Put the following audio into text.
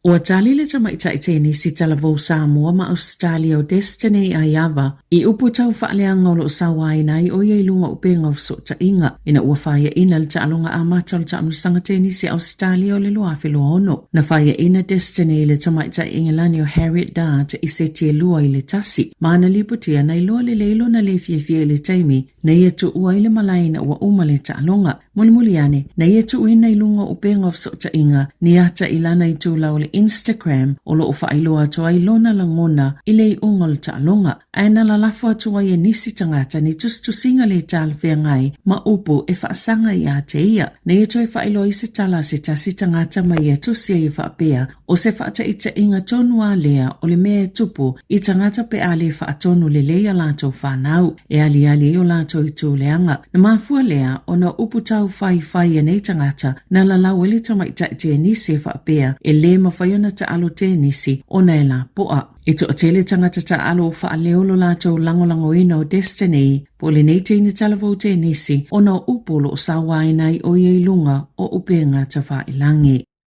Ua tali le tamaitai tenisi talavou Samoa ma Ausetalia o Destiny Aiava i upu tau faaleaga o lo o sauaina ai ʻo ia i luga o upega o fesootaiga ina ua faiaina le taaloga amata o le taamilosaga tenisi a Ausetalia o le 2026. Na faiaina Destiny i le tamaitai Engelani o Harriet Dart i seti e 2-1, ma na lipotia na iloa lelei lona le fiafia i le taimi na ia tuua ai le malae ina ua uma le taaloga. Mulimuli ane, na ia tuuina i luga o upega o fesootaiga ni ata i lana itulau o le Instagram o lo o faailoa atu ai lona lagona i le iuga o le taaloga, ae na lalafo atu ai e nisi tagata ni tusitusiga le talafeagai ma upu e faasaga ia te ia. Na ia toe faailoa ai se tala a se tasi tagata ma ia tusi ai e faapea, O se faataitaiga tonu a lea o le mea e tupu i tagata pe a le faatonu lelei a latou fanau, e aliali ai o latou itu leaga. Na mafua lea ona upu taufaifai a nei tagata na lalau ai le tamaitai tenisi e faapea e le mafai ona taalo tenisi ona e lapoa. E toatele tagata taalo ua faaleo lo latou lagolagoina o Destiny po o lenei teine talavou tenisi ona o upu o lo o sauaina ai o ia i luga o upega tafailagi.